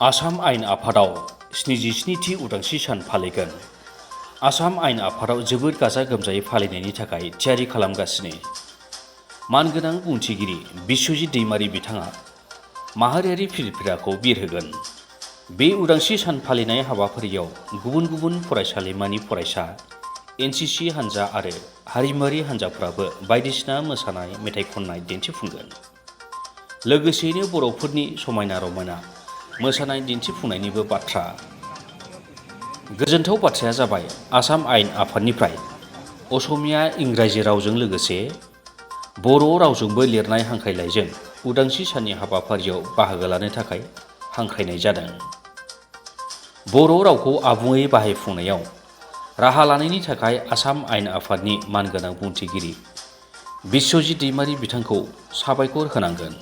आसाम आयेन आफादाव 77थि उदांस्रि सान फालिगोन। आसाम आयेन आफादाव जोबोद गाजा गोमजायै फालिनायनि थाखाय थियारि खालामगासिनो। मानगोनां बुंथिगिरि बिस्वजित दैमारि बिथाङा माहारियारि फिरफिलाखौ बिरहोगोन। बे उदांस्रि सान फालिनाय हाबाफारियाव गुबुन गुबुन फरायसालिमानि फरायसा, एनसिसि हानजा आरो हारिमुआरि हानजाफोराबो बायदिसिना मोसानाय, मेथाइ खननाय दिन्थिफुंगोन। लोगोसेयैनो बर'फोरनि समायना रमायना मोसानाय दिन्थिफुंनायनिबो बाथ्रा। गोजोनथाव बाथ्राया जाबाय आसाम आयेन आफादनिफ्राय असमिया, इंराजि रावजों लोगोसे बर' रावजोंबो लिरनाय हांख्रायलाइजों उदांस्रि साननि हाबाफारियाव बाहागो लानो थाखाय हांख्रायनाय जादों। बर' रावखौ आबुङै बाहायफुंनायाव राहा लानायनि थाखाय आसाम आयेन आफादनि मानगोनां बुंथिगिरि बिस्वजित दैमारि बिथांखौ साबायखर होनांगोन।